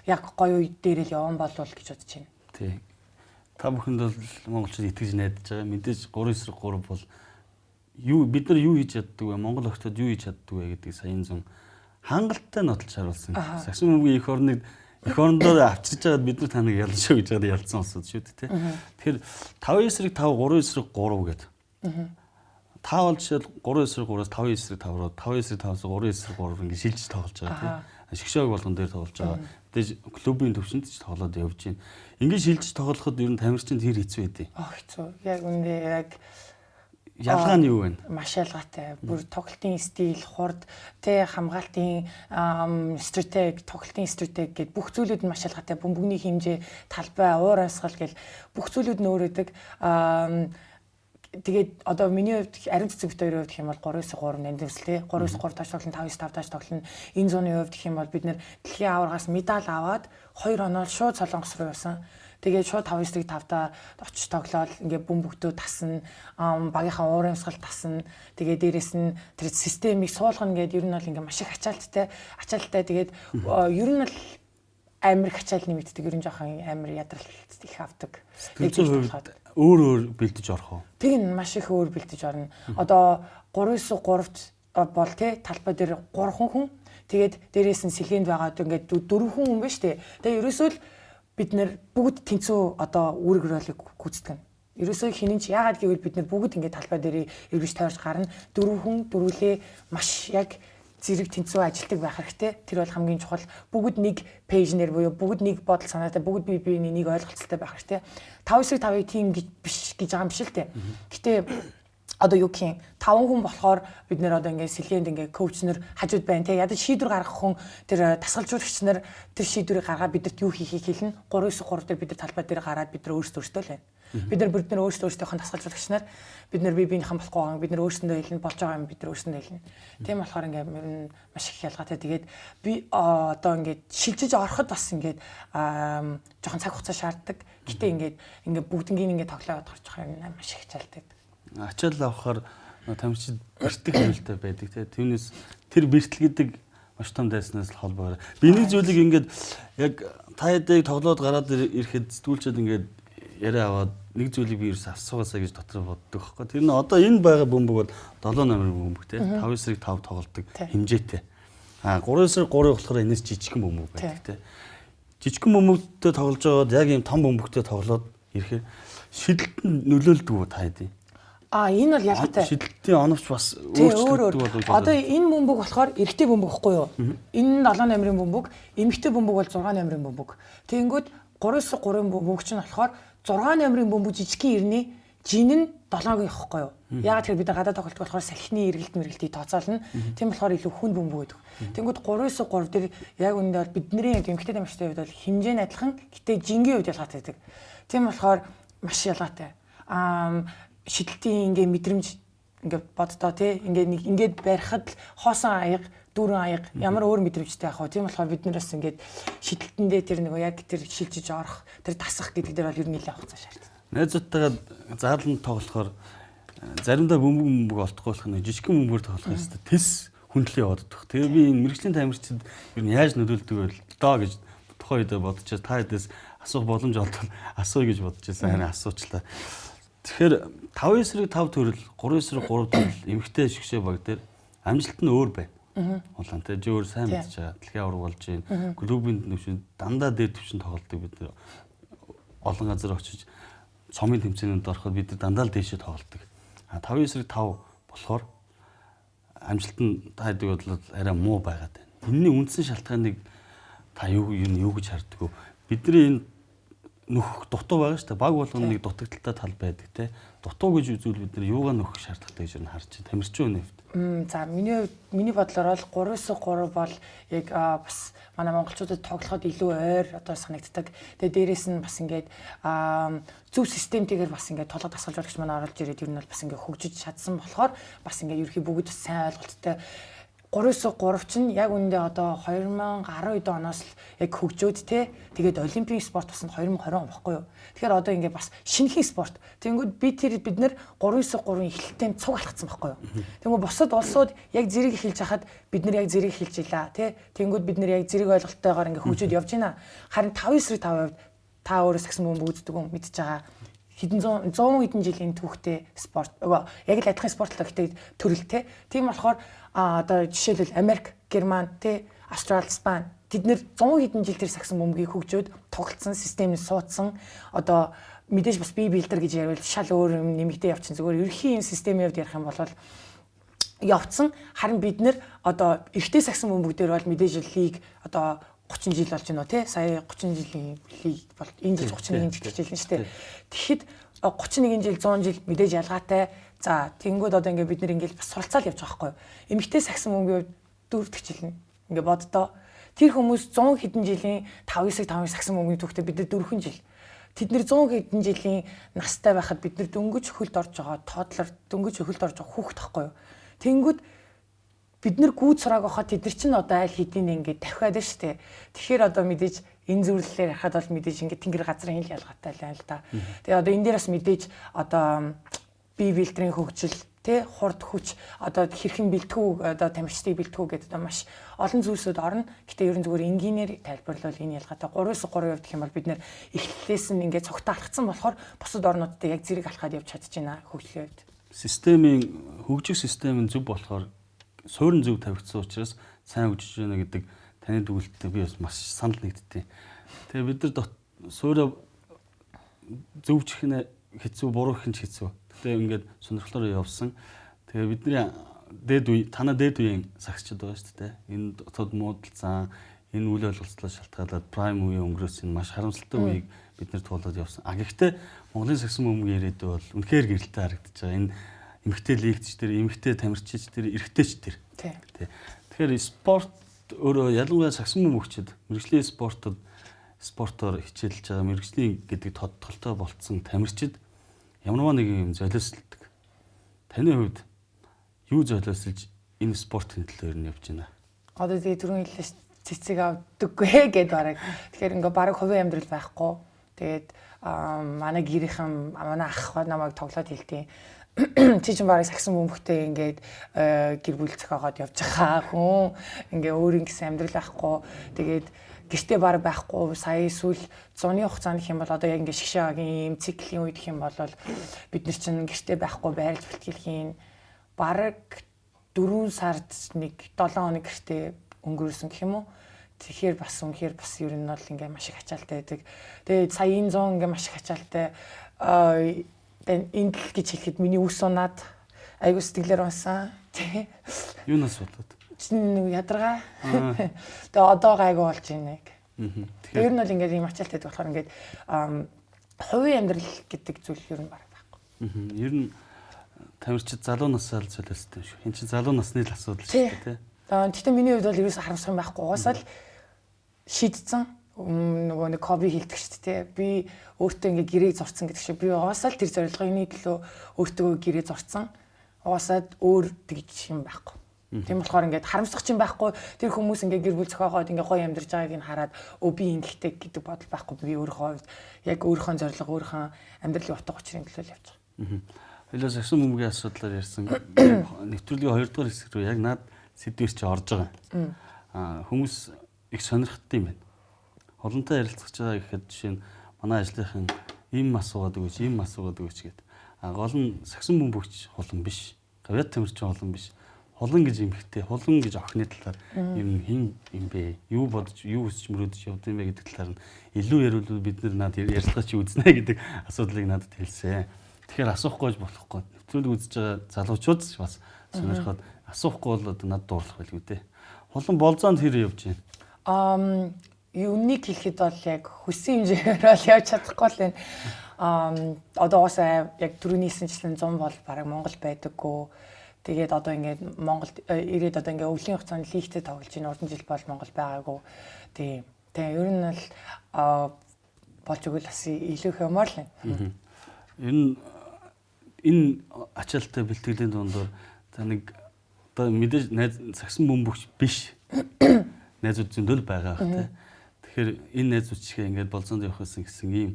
яг гоё үе дээр л яван болвол гэж бодож байна. Тийм. Та бүхэнд бол монголчууд итгэж найдаж байгаа. Мэдээж 3-9-3 бол Юу бид нар юу хийж чаддаг вэ? Монгол охтууд юу хийж чаддаг вэ гэдгийг саяын зун хангалттай нотолж харуулсан. Сагсан бөмбөгийн эх орныг эх орондоо авчирж байгаад бид нар таныг ялна шүү гэж байгаад ялцсан улсууд шүү дээ, тэ. Тэгэхээр 5-9 5 3-9 3 гэдэг. Та бол жишээл 3-9 3-аас 5-9 5 руу 5-9 5-аас 3-9 3 ингэ шилжиж тоглож байгаа, тийм. Шгшөөг болгон дээр тоглож байгаа. Мэдээж клубын төвшөнд ч тоглоод явж байна. Ингэ шилжиж тоглоход ер нь тамирчин тэр хэцүү байдیں۔ Аа, хэцүү. Яг үнэндээ яг ялгаа нь юу вэ? Маш ялгаатай. Бүр тоглолтын стил, хурд, тэ хамгаалтын стратеги, тоглолтын стратеги гэд бүх зүйлүүд нь маш ялгаатай. Бөмбөгний хэмжээ, талбай, уур амьсгал гэл бүх зүйлүүд нь өөр өгдөг. Тэгээд одоо миний хувьд ариун цэцэг бит хоёрын хувьд гэх юм бол 3-9-3 нандивсэл тий 3-9-3 тааш тоглоно, 5-9-5 тааш тоглоно. Энэ зууны хувьд гэх юм бол бид нэр дэлхийн аваргаас медаль аваад 2 оноо шууд Солонгос руу явсан. Тэгээд шууд 5-9-ыг 5-таа очиж тоглоод ингээ бөмбөгтөө тасна, багийнхаа уур амьсгал тасна. Тэгээд дээрэс нь тэр системийг суулгана гэдээ ер нь бол ингээ маш их ачаалттай. Тэгээд ер нь бол амар их ачаал нэмэгддэг. Ер нь жоохон амар ядралт их авдаг. Сэтгэл зүйн хувьд өөр өөр бэлдэж орох уу? Тэг нь маш их өөр бэлдэж орно. Одоо 3-9-3-т бол тий талбай дээр 3 хүн. Тэгээд дээрээс нь сэлгээнд байгаа ингээд 4 хүн юм байна шүү дээ. Тэгээд ерөөсөө л бид нэр бүгд тэнцүү одоо үүрэг ролыг гүйцэтгэнэ. Ерөөсөө хинэн ч яагаад гэвэл бид нэр бүгд ингээд талбай дээр эргэж тойрч гарна. 4 хүн дөрвөлээ маш яг зэрэг тэнцүү ажилтдаг байх хэрэгтэй. Тэр бол хамгийн чухал. Бүгд нэг пэйжнэр буюу бүгд нэг бодол санаатай, бүгд бие биений нэг ойлголцолтой байх хэрэгтэй. 5-9-5-ыг тийм гэж биш гэж байгаа юм биш л дээ. Гэтэ одоо юу гэх юм 5 хүн болохоор бид нэр одоо ингээд сэлгээнд ингээд коуч нар хажууд байна те. Ядаж шийдвэр гаргах хүн тэр дасгалжуулагч нар тэр шийдвэрийг гаргаад бидэрт юу хийхийг хэлнэ. 3-9-3 дээр бид нар талбай дээр гараад бид нар өөрсдөө өөрсдөө л байна. Бид нар бүр өөрсдөө өөрсдийнхөө дасгалжуулагч нар, бид нар бие биенийхэн болохгүй байгаа, бид нар өөрсөндөө хэлнэ, болж байгаа юм бид нар өөрсөндөө хэлнэ. Тийм болохоор ингээд ер нь маш их ялгаатай. Тэгээд би одоо ингээд шилжиж ороход бас ингээд жоохон цаг хугацаа шаарддаг. Гэтэ ингээд бүгднгийн ингээд тоглоо бодохоор жоохон юм маш их ачаалтай. Ачаал авахар тамирчид бэртэх хэмэлтэй байдаг те. Түүнээс тэр бэртэл гэдэг маш том дайснаас л холбоо. Би нэг зүйлийг ингээд яг та хэдийг тоглоод гараад ирэхэд сэтгүүлчд ингээд яриа аваад нэг зүйлийг би ерөөс асуугаасаа гэж дотор боддог байхгүй. Тэр нь одоо энэ байгаа бөмбөг бол 7 номерын бөмбөг те. 5-9-5 тоглолдог хэмжээтэй. А 3-9-3 болохоор энэс жижигхэн бөмбөг байдаг те. Жижигхэн бөмбөгтэй тоглож байгаад яг ийм том бөмбөгтэй тоглоод ирэхээр шидэлт нь нөлөөлдөг үү та хэдий? А энэ бол ялгаатай. Шидэлтийн оновч бас өөрчлөгддөг болов. Одоо энэ бөмбөг болохоор эрэгтэй бөмбөг гэхгүй юу? Энэ 7 номерын бөмбөг, эмэгтэй бөмбөг бол 6 номерын бөмбөг. Тэгэнгүүт 3-9-3 бөмбөг чинь болохоор 6 номерын бөмбөг жижигхэн ирнэ, жин нь 7-гийн ихгүй юу? Яагаад тэгэхээр бид гадаад тоглолт болохоор салхины эргэлт мэргэлтийг тооцоолно. Тийм болохоор илүү хүнд бөмбөг гэдэг. Тэнгүүд 3-9-3 дээр яг үүндээ бол бидний эмэгтэй тамирчдын хувьд бол хэмжээ нь адилхан, гэтээ жингийн хувьд ялгаатай байдаг. Тийм болохоор маш ялгаатай. Шидэлтийн ингээ мэдрэмж ингээ боддоо тий ингээ нэг ингээд барихад хоосон аяга, дүүрэн аяга ямар өөр мэдрэмжтэй байх вэ? Тийм болохоор бид нараас ингээд шидэлтэндээ тэр нөгөө яг тэр шилжиж орох, тэр тасах гэдэг дээр бол ер нь нэлээд хугацаа шаарддаг. Найзуудтайгаа зааланд тоглохоор заримдаа бөмбөг бөмбөг олдохгүй болох нь жижигхэн бөмбөгөөр тоглох ёстой. Тэс хүндлээ яваад. Тэгээ би энэ мэрэгжлийн тамирчид ер нь яаж нөлөөлдөг вэ доо гэж тухайн үед бодчихсон. Та хэдээс асуух боломж олдвол асууя гэж бодож байсан. Харин асуучлаа. Тэгэхээр 5-9-5 төрөл, 3-9-3 төрөл эмэгтэй шгшээ баг дээр амжилт нь өөр байна. Улаан тэ өөр сайн мэдж байгаа. Дэлхийн аварга болж байна. Клубын төвшөнд дандаа дээд төвшөнд тоглолдог бид нар олон газар очиж цомын тэмцээнд ороход бид нар дандаа л дээшээ тоглолдог. А 5-9-5 болохоор амжилт нь та хэдэг бодлоо арай муу байгаад байна. Энэний үндсэн шалтгааныг та юу юу гэж харддаг вэ? Бидний энэ нөх дутуу байгаа шүү дээ. Баг болгоно нэг дутагдaltaй тал байдаг те. Дутуу гэж үзвэл бид нар юугаа нөхөх шаардлагатай гэж нь харж байна. Тамирчин хүний хувьд. За миний бодлоор бол 3-9-3 бол яг бас манай монголчуудад тоглоход илүү ойр одоо санагддаг. Тэгээ дээрэс нь бас ингээд зөв системтэйгээр бас ингээд толгой дасгалжуулагч манай оруулж ирээд ер нь бол бас ингээд хөгжиж чадсан болохоор бас ингээд ерөнхий бүгд бас сайн ойлголттой. 3-9-3 чинь яг үүндээ одоо 2012 оноос л яг хөгжөөд те. Тэгээд олимпийн спорт болсон 2020 он баггүй юу. Тэгэхээр одоо ингээ бас шинэхэн спорт. Тэнгүүд бид нэр 3-9-3-ын эхлэлтэй цуг алхацсан баггүй юу. Тэнгүүд бусад улсууд яг зэрэг эхэлж хахад бид нэр яг зэрэг эхэлж илаа те. Тэнгүүд бид нэр яг зэрэг ойлголттойгоор ингээ хөгжөөд явж байна. Харин 5-9-5 хувьд та өөрөө сагсан бөмбөг үздэг юм мэдж байгаа. Хэдэн зуун 100 хэдэн жилийн түүхтэй спорт. Яг л адилхан спорт л гэхдээ төрөлтэй. Тийм болохоор одоо жишээлбэл Америк, Герман, тэ Австрали, Испани тэд нэр 100 хэдэн жил тэр сагсан бөмбөгийг хөгжөөд тоглолцсон, системийг суудсан. Одоо мэдээж бас бие билдер гэж яриул шал өөр юм нэмэгдээ явчихсан. Зүгээр ерөнхий юм системийн хувьд ярих юм бол явцсан. Харин бид нэр одоо эрэгтэй сагсан бөмбөг дээр бол мэдээж лиг одоо 30 жил болж байна уу те? Сая 30 жилийн лиг бол энэ жил 31 жил хичээлэн шүү дээ. Тэгэхэд 31 жил 100 жил мэдээж ялгаатай. За тэгэнгүүт одоо ингээ бид нэр ингээл бас суралцаал явж байгаа байхгүй юу? Эмэгтэй сагсан бөмбөгийн хувьд 4 дахь жил нь ингээ боддоо. Тэр хүмүүс 100 хэдэн жилийн 5-9 5 сагсан бөмбөгийн түүхтэй бид нар 4 жил. Тэд нэр 100 хэдэн жилийн настай байхад бид нар дөнгөж хөлд орж байгаа тодлор, дөнгөж хөлд орж байгаа хүүхэд байхгүй юу? Тэнгүүд бид нар гүйц сурааг байхад тэд нар чинь одоо аль хэдийн ингээд давхиад байна шүү дээ. Тэгэхээр одоо мэдээж энэ зөвлөлөөр харахад бол мэдээж ингээд тэнгэр газрын хэл ялгаатай л байна л да. Тэгээ одоо энэ дээр бас мэдээж одоо бие бэлтрийн хөгжил, тэ хурд хүч, одоо хэрхэн бэлтгэв, одоо тамирчдыг бэлтгэв гэдэг одоо маш олон зүйлсүүд орно. Гэтэ ер нь зүгээр энгийнээр тайлбарлавал энэ ялгаатай 3-9 3 явах юм бол бид нэр эхлэлээс нь ингээд цогтоо алхацсан болохоор бусад орнуудтай яг зэрэг алхаад явж чадчихна хөгжлийн хувьд. Системийн хөгжих систем нь зөв болохоор суурин зөв тавигдсан учраас сайн хөгжиж байна гэдэг таны дүгэлттэй би бас маш санал нэгдтiin. Тэгээ бид нар сууриа зөвчих нь хэцүү, буруу гэх нь ч хэцүү. Гэтэ ингээд сонирхлоор явсан. Тэгээ бидний дээд үе, танаа дээд үеийн сагсчид байгаа шүү дээ. Энэ дотоод муудалцсан, энэ үйл ойлголцлоо шалтгаалаад прайм үеийн өнгөрөөсөн маш харамсалтай үеийг бид нэр туулаад явсан. А гэхдээ Монголын сагсан бөмбөгийн ирээдүй бол үнэхээр гэрэлтэй харагдаж байгаа. Энэ эмэгтэй лигч тэр, эмэгтэй тамирчид тэр, эрэгтэйч тэр. Тий. Тэгэхээр спорт өөрөө ялангуяа сагсан бөмбөгчд мэргэжлийн спортод спортоор хичээлж байгаа мэргэжлийн гэдэг тодтолтой болцсон тамирчид ямарваа нэгэн юм золиослдог. Таны хувьд юу золиослж энэ спортын төлөөр нь явж байна? Одоо тэгээ түрүүн хэллээ цэцэг авдаггүй гэд бараг. Тэгэхээр ингээ бараг хувийн амьдрал байхгүй. Тэгээд манай гэрийнхэн, манай ах намайг тоглоод хэлтий. Чи чинь бараг сагсан бөмбөгтэй ингээд гэр бүл зохиогоод явж байгаа хүн. Ингээ өөр ингэсэн амьдрал байхгүй. Тэгээд гэртээ бараг байхгүй. Сая эсвэл зуны хугацаанд гэх юм бол одоо яг ингээ шгшээгийн ийм циклийн үед гэх юм бол бид нар чинь гэртээ байхгүй байрлаж бэлтгэл хийн. Бараг 4 сард нэг 7 хоног гэртээ өнгөрөөсөн гэх юм уу. Тэгэхээр бас үнэхээр бас ер нь бол ингээ маш их ачаалтай байдаг. Тэгээд сая энэ 100 ингээ маш их ачаалтай. Энэ л гэж хэлэхэд миний үс унаад айгуу сэтгэлээр унсан. Тий. Юунаас болоод? Чинь нэг ядаргаа. Тэгээ одоо гайгүй болж байна яг. Тэгэхээр ер нь бол ингээд ийм ачаалтай байдаг болохоор ингээд хувийн амьдрал гэдэг зүйл ер нь бараг байхгүй. Ер нь тамирчид залуу насаа л золиостой юм шүү. Энд чинь залуу насны л асуудал шүү дээ, тий. Гэхдээ миний хувьд бол ерөөсө харамсах юм байхгүй. Угаасаа л шийдсэн. Нөгөө нэг Коби хэлдэг шүү дээ. Би өөртөө ингээ гэрээг зурцсан гэдэг шиг би угаасаа л тэр зорилгын төлөө өөртөө гэрээ зурцсан. Угаасаа өөр тэгж юм байхгүй. Тийм болохоор ингээд харамсах юм байхгүй. Тэр хүмүүс ингээ гэр бүл зохиогоод ингээ гоё амьдарч байгааг нь хараад өө би ингэхтэй гэдэг бодол байхгүй. Би өөрийнхөө хувьд яг өөрийнхөө зорилго, өөрийнхөө амьдралын утга учирын төлөө л явж байгаа. Хоёлаа сагсан бөмбөгийн асуудлаар ярьсан. Нэвтрүүлгийн 2 дугаар хэсэг рүү яг наад сэдвэр чи орж байгаа. Аа хүмүүс их сонирхдаг юм байна. Холонтой ярилцах байгаа гэхэд жишээ нь манай ажлынхан ийм асуугаад өгөөч, ийм асуугаад өгөөч гэд. А гол нь сагсан бөмбөгч хулан биш. Гавьяат тамирчин хулан биш. Хулан гэж эмхтэй, хулан гэж охины талаар юм хин юм бэ? Юу бодож, юу хүсч мөрөөдөж явд юм бэ гэдэг талаар нь илүү яриулвал бид нар над ярилцлага чи үзнэ гэдэг асуудлыг надад хэлсэн. Тэгэхээр асуухгүй ч болохгүй. Нэвтрүүлэг үзэж байгаа залуучууд ч бас сонирхоод асуухгүй бол одоо над дуурлах байлгүй дээ. Хулан болзоонд хэр явж байна? Юунийг хэлэхэд бол яг хүссэн хэмжээгээр бол явж чадахгүй л байна. Одоо уусаа яг түрүүний хэлсэнчлэн 100 бол бараг Монгол байдаггүй. Тэгээд одоо ингээд Монголд ирээд одоо ингээд өвлийн хугацаанд лигтэй тоглож байна. Урдан жил бол Монгол байгаагүй. Тийм. Тэгээ ер нь бол болж өгвөл бас илүү их юмар л байна. Ер нь энэ ачаалттай бэлтгэлийн дундуур за нэг одоо мэдээж найз сагсан бөмбөгч биш найзууд зөндөл байгаа бах те. Тэгэхээр энэ найзууд чигээ ингээд болзоонд явах гэсэн гэсэн ийм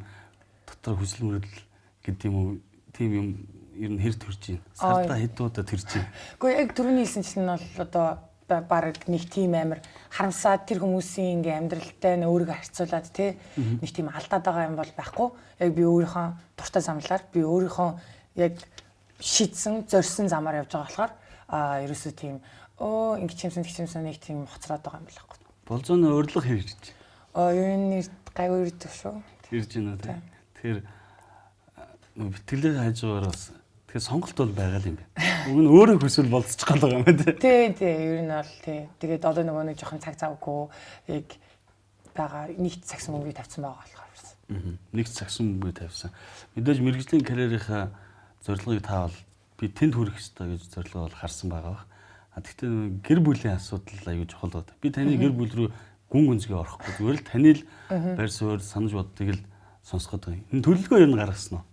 дотор хүсэл мөрөдөл гэдэг юм уу тийм юм ер нь хэр төрж байна? Сардаа хэд удаа төрж байна? Гэхдээ яг түрүүний хэлсэнчлэн бол одоо Бараг нэг тийм амар харамсаад тэр хүмүүсийн ингээ амьдралтай нь өөрийгөө харьцуулаад те нэг тийм алдаад байгаа юм бол байхгүй. Яг би өөрийнхөө дуртай замлаар би өөрийнхөө яг шийдсэн, зорьсон замаар явж байгаа болохоор ерөөсөө тийм ингэж юмсан тэгч юмсан нэг тийм хоцроод байгаа юм байхгүй. Болзооны урилга хэрж. Ер нь гайгүй ирдэг шүү. Ирж байна тий. Тэгэхээр битгэлээ хажуугаар бас тэгэхээр сонголт бол байгаа л юм байна. Уг нь өөрөө хүсвэл болцчих гал байгаа юм байна тий. Тий, тий, ер нь бол тий. Тэгээд одоо нөгөө нэг жоохон цаг завгүй яг байгаа нэг цагсан мөнгөийг тавьсан байгаа болохоор бас. Нэг цагсан мөнгөийг тавьсан. Мэдээж мэргэжлийн карьерийнхаа зорилгыг та бол би тэнд хүрэх ёстой гэж зорилгоо бол харсан байгаа бах. А тэгтээ гэр бүлийн асуудал аюу чухал байна. Би таны гэр бүл рүү гүн гүнзгий орохгүй. Зүгээр л таны л байр суурь санаж боддгийг л сонсгоод байгаа. Энэ төлөвлөгөө ер нь гаргасан уу?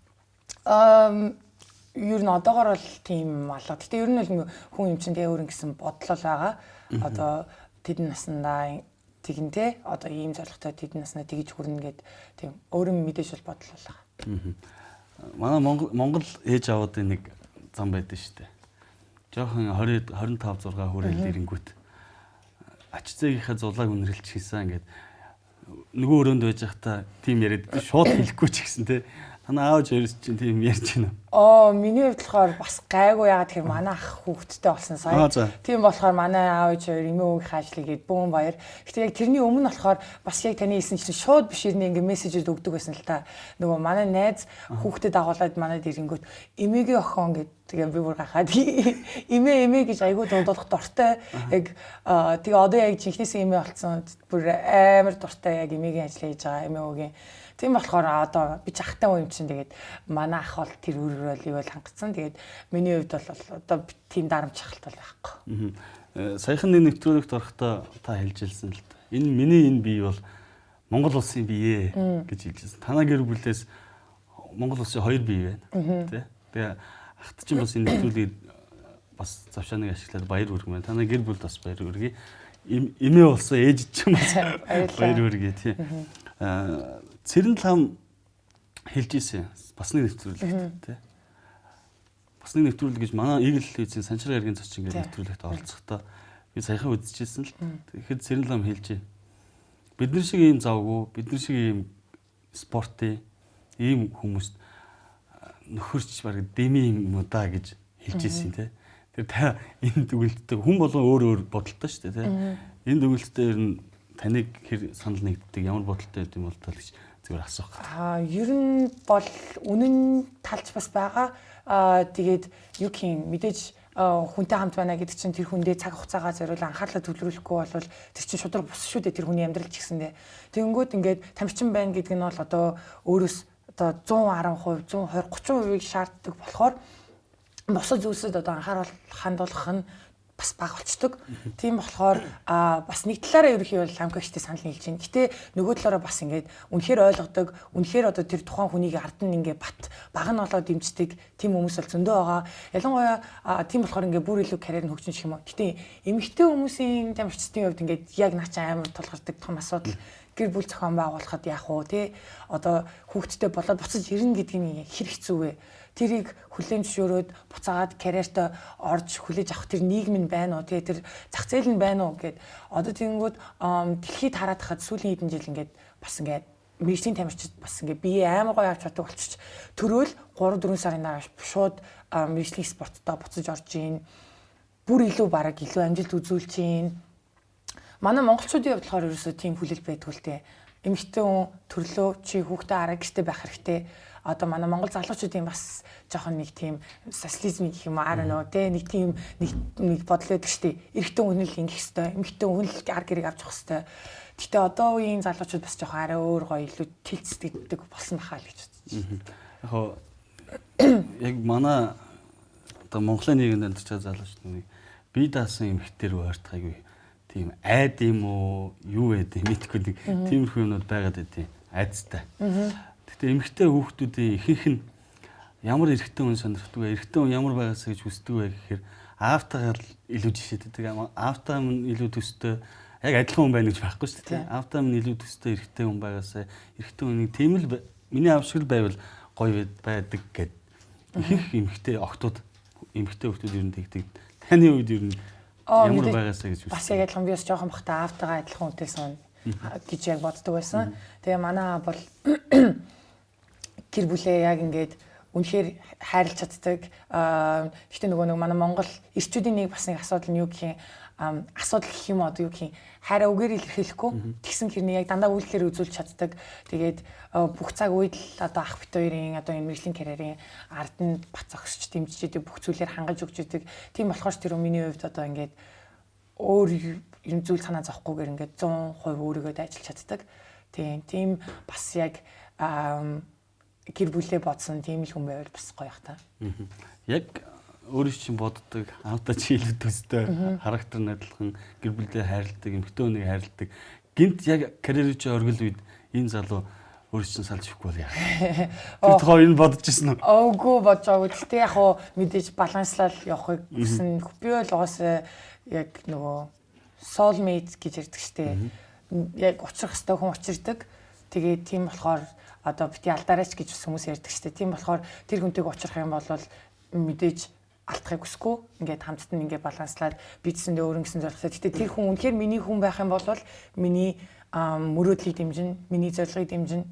Ер нь одоогор бол тийм алга. Гэтэ ер нь л хүн юм чинь тэгээ өөр ингэсэн бодлол байгаа. Одоо тэдэн наснаа тэгин те одоо ийм зорилготой тэдэн наснаа тэгж хүрнэ гэд тийм өөр юм мэдээж бол бодлол байгаа. Манай Монгол ээж аавуудын нэг зам байдаг шүү дээ. Жохон 20 25 6 хүрээл ирэнгүүт ач зээгийнхээ зулааг үнэрлж хийсэн ингээд нөгөө өрөөнд байж байхдаа тийм яриад шууд хэлэхгүй ч гэсэн те. Танаа аав жирс чинь тийм ярьж байна уу? Миний хувьд болохоор бас гайгүй, яагаад тэгэхээр манай ах хүүхэдтэй болсон сая. Тийм болохоор манай аав ээж хоёр эмээ өвгийнхээ ажлыг гээд бөөн баяр. Гэтэ яг тэрний өмнө болохоор бас яг таны хэлсэн чинь шууд биш ирнэ ингээ мессежүүд өгдөг байсан л та. Нөгөө манай найз хүүхдэд дагуулад манад ирэнгүүт эмээгийн охин гээд тэгээ би бүр гахаад эмээ эмээ гэж айгүй дуудах дуртай. Яг тэгээ одоо яг жинхнээсээ эмээ болсон. Бүр амар дуртай яг эмээгийн ажил хийж байгаа эмээ өвгийн. Тийм болохоор одоо би ч ахтай юм чинь тэгээд манай ах бол тэр өрөөлийг бол хангацсан. Тэгээд миний хувьд бол одоо тийм дарамт шахалт бол байхгүй. Саяхан нэг нэвтрүүлэгт орохдоо та хэлж ирсэн л та. Энэ миний энэ бие бол Монгол улсын бие гэж хэлжсэн. Танаа гэр бүлээс Монгол улсын хоёр бие байна. Тэ? Тэгээ ахт чинь бас энэ нэвтрүүлгийг бас завшааныг ашиглаад баяр хүргэмээр. Танаа гэр бүлд бас баяр хүргэе. Эмээ болсон ээж чинь бас баяр хүргэе тий. Цэрэн лам хэлж ирсэн. Бас нэг нэвтрүүлэгт тий. Бас нэг нэвтрүүлэг гэж манай Eagle телевизийн Санчир гарагийн зочин гэдэг нэвтрүүлэгт оролцохдоо би саяхан үзчихсэн л. Тэгэхэд Цэрэн лам хэлж байна. Бид нар шиг ийм завгүй, бид нар шиг ийм спортын ийм хүмүүст нөхөрч бараг дэмий юм уу да гэж хэлж ирсэн тий. Тэр та энэ дүгэлттэй хүн болгон өөр өөр бодолтой шүү дээ тий. Энэ дүгэлттэй ер нь таныг хэр санал нэгддэг, ямар бодолтой байд юм бол та гэж зүгээр асуух гэдэг. Ер нь бол үнэн талч бас байгаа. Тэгээд юу гэх юм мэдээж хүнтэй хамт байна гэдэг чинь тэр хүндээ цаг хугацаагаа зориул анхаарлаа төвлөрүүлэхгүй бол тэр чинь шудраг бус шүү дээ тэр хүний амьдрал ч гэсэндээ. Тэгэнгүүт ингээд тамирчин байна гэдэг нь бол одоо өөрөөс одоо 110%, 120, 30%-ийг шаарддаг болохоор бусад зүйлсэд одоо анхаарал хандуулах нь бас бага болчдөг. Тийм болохоор бас нэг талаараа ерөнхий бол ламкагчтай санал нийлж байна. Гэтэ нөгөө талаараа бас ингээд үнэхээр ойлгодог, үнэхээр одоо тэр тухайн хүнийг ард нь ингээд бат баг нь болоод дэмждэг тийм хүмүүс бол зөндөө байгаа. Ялангуяа тийм болохоор ингээд бүр илүү карьер нь хөгжин гэх юм уу. Гэтэ эмэгтэй хүмүүсийн тамирчдын хувьд ингээд яг наа чи амар тулгардаг том асуудал гэр бүл зохион байгуулахад яах вэ те? Одоо хүүхэдтэй болоод буцаж ирнэ гэдэг нь хэр хэцүү вэ? Тэрийг хүлээн зөвшөөрөөд буцаагаад карьертаа орж хүлээж авах тэр нийгэм нь байна уу те, тэр зах зээл нь байна уу гэд одоо тэгэнгүүт дэлхийд хараад хахад сүүлийн хэдэн жил ингээд бас ингээд мэргэжлийн тамирчид бас ингээд бие амар гоё авч чаддаг болчих. Төрөөл 3-4 сарын дараа шууд мэргэжлийн спорттой буцаж орж ийн. Бүр илүү бараг илүү амжилт үзүүлж ийн. Манай монголчуудын хувьд болохоор ерөөсөө тийм хүлээлт байдгүй л те. Эмэгтэй хүн төрлөө чи хүүхдээ араа гэрте байх хэрэгтэй. Одоо манай монгол залуучуудын бас жоохон нэг тийм социализм гэх юм аа нөө те нэг тийм нэг бодол байдаг шүү дээ. Эрэгтэй хүн л ингэх ёстой, эмэгтэй хүн л ар гэрийг авч явах ёстой. Гэтэ одоо үеийн залуучууд бас жоохон арай өөр гоё илүү тэлцдэг болсон бахаа л гэж бодож байна. Яг хоо яг манай одоо Монголын нийгэмд амьдарч байгаа залуучууд нэг бие даасан эмэгтэй рүү ойртохайгүй тийм айд юм уу юу вэ мэдэхгүй нэг тиймэрхүү юмнууд байгаад байдیں۔ Айдастай. Гэтэ эмэгтэй хүүхдүүдийн ихэнх нь ямар эрэгтэй хүн сонирхдаг вэ? Эрэгтэй хүн ямар байгаасаа гэж хүсдэг вэ гэхээр аавтайгаа л илүү жишээтэй. Аавтайгаа минь илүү төстэй яг адилхан хүн байна гэж байхгүй шүү дээ. Аавтайгаа минь илүү төстэй эрэгтэй хүн байгаасаа эрэгтэй хүн нэг тийм л миний аав шиг л байвал гоё байдаг гэд ихэнх эмэгтэй охтууд эмэгтэй хүүхдүүд ер нь тэгдэг. Таны үед ер нь Ямар байгаасаа гэж хүсдэг? Бас яг адилхан би бас жоохон бахта аавтайгаа адилхан хүнтэй сууна гэж яг боддог байсан. Тэгээ манай аав бол гэр бүлээ яг ингээд үнэхээр хайрлаж чаддаг. Гэхдээ нөгөө нэг манай Монгол эрчүүдийн нэг бас нэг асуудал нь юу гэх юм, асуудал гэх юм одоо юу гэх юм, хайраа үгээр илэрхийлэхгүй тэгсэн хэрний яг дандаа үйлдэлээр үзүүлж чаддаг. Тэгээд бүх цаг үед л одоо ах бит хоёрын одоо энэ мэргэжлийн карьерийн ард нь бат зогсож дэмжиж идэг, бүх зүйлээр хангаж өгч идэг. Тийм болохоор тэр миний хувьд одоо ингээд өөр юм зүйл санаа зовхгүйгээр ингээд 100% өөрийгөө дайчилж чаддаг. Тийм бас яг гэр бүлээ бодсон тийм л хүн байвал бас гоё ах та. Яг өөрөө чинь боддог, аавдаа чи илүү төстэй, характер нь адилхан, гэр бүлдээ хайрладаг, эмэгтэй хүнийг хайрладаг. Гинт яг карьер чи оргил үед энэ залуу өөрөө чинь салж өгөхгүй бол яах вэ? Тэр тухай энэ бодож ирсэн үү? Өөгүй бодож байгаагүй. Гэтэ яг хуу мэдээж баланслал явахыг хүсэн. Би бол угаасаа яг нөгөө soulmate гэж ярьдаг штэ. Яг учрах хэвээр хүн учирдаг. Тэгээд тийм болохоор одоо бити алдаарайч гэж бас хүмүүс ярьдаг штэ. Тийм болохоор тэр хүнтэйг учрах юм бол мэдээж алдахыг хүсэхгүй. Ингээд хамтд нь ингээд баланслаад бизнесэндээ өөр ингэсэн зорилготой. Гэтэ тэр хүн үнэхээр миний хүн байх юм бол миний мөрөөдлийг дэмжин, миний зорилгыг дэмжин.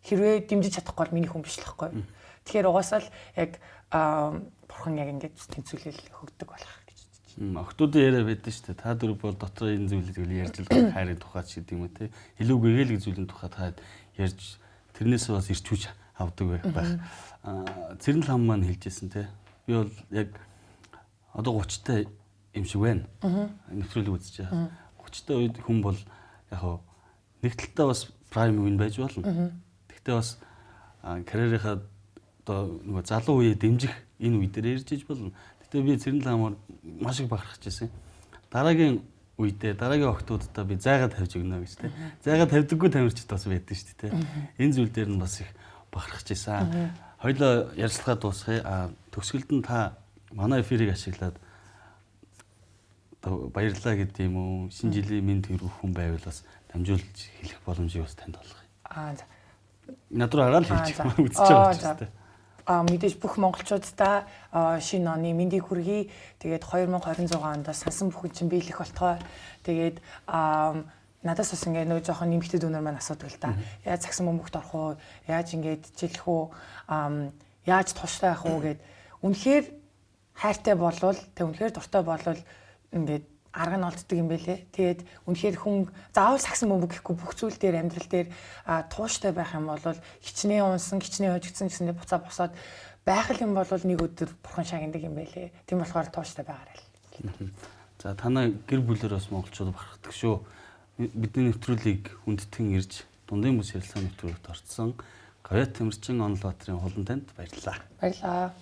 Хэрвээ дэмжиж чадахгүй бол миний хүн биш л байхгүй. Тэгэхээр угаасаа л яг бурхан яг ингээд тэнцвүүлэл өгдөг болох гэж бодож байна. Охтуудын яриа байдаг шүү дээ. Та дөрөв бол дотор энэ зүйлийг ярьж л хайрын тухай ч гэдэг юм уу те. Илүү гэгээлэг зүйлийн тухай та ярьж тэрнээс бас ирч хүч авдаг байх. Цэрэн лам маань хэлжсэн те. Би бол яг одоо 30 та юм шиг байна. Нэвтрүүлэг үзэж байгаа. 30 та үед хүн бол яг хав нэг талдаа бас прайм үе байж болно. Тэгтээ бас карьерийнхаа одоо нөгөө залуу үеэ дэмжих энэ үе дээр ярьж иж болно. Тэгтээ би цэрэн ламаар маш их бахархаж байсан. Дараагийн үедээ дараагийн охтуудаа би зайгаа тавьж өгнө гэж те. Зайгаа тавьдаггүй тамирчид бас байдаг шүү дээ те. Энэ зүйл дээр нь бас их бахархаж байсан. Хоёлоо ярилцлага дуусгая. Төгсгөлд нь та манай эфирийг ашиглаад одоо баярлалаа гэдэг юм уу? Шинэ жилийн мэнд төрөх хүн байвал бас дамжуулж хэлэх боломжийг бас танд олгоё. За. Над руу хараад хэлж үзэж байгаа ч гэсэн. Мэдээж бүх монголчуудаа шинэ оны мэндийг хүргэе. Тэгээд 2026 онд сансан бүхэн чинь биелэх болтугай. Тэгээд надаас бас ингээд нөө жоохон нэмэгтэй дүүнер маань асуудаг л та. Яаж цагсан бөмбөгт орох уу? Яаж ингээд хичээлэх үү? Яаж тууштай байх уу гэд. Үнэхээр хайртай болвол, тэг үнэхээр дуртай болвол ингээд арга нь олддог юм бэлээ. Тэгээд үнэхээр хүн заавал сагсан бөмбөг гэхгүй бүх зүйл дээр амьдрал дээр тууштай байх юм бол хичнээн унсан, хичнээн хожигдсан гэсэндээ буцаа босоод байх юм бол нэг өдөр бурхан шагнадаг юм бэлээ. Тийм болохоор тууштай байгаарай л. За танай гэр бүлээр бас монголчууд бахархдаг шүү. Бидний нэвтрүүлгийг хүндэтгэн ирж дундын бүс ярилцлагын нэвтрүүлэгт орцсон Гавьяат Тамирчин Онол Баатрын хулан танд баярлалаа. Баярлалаа.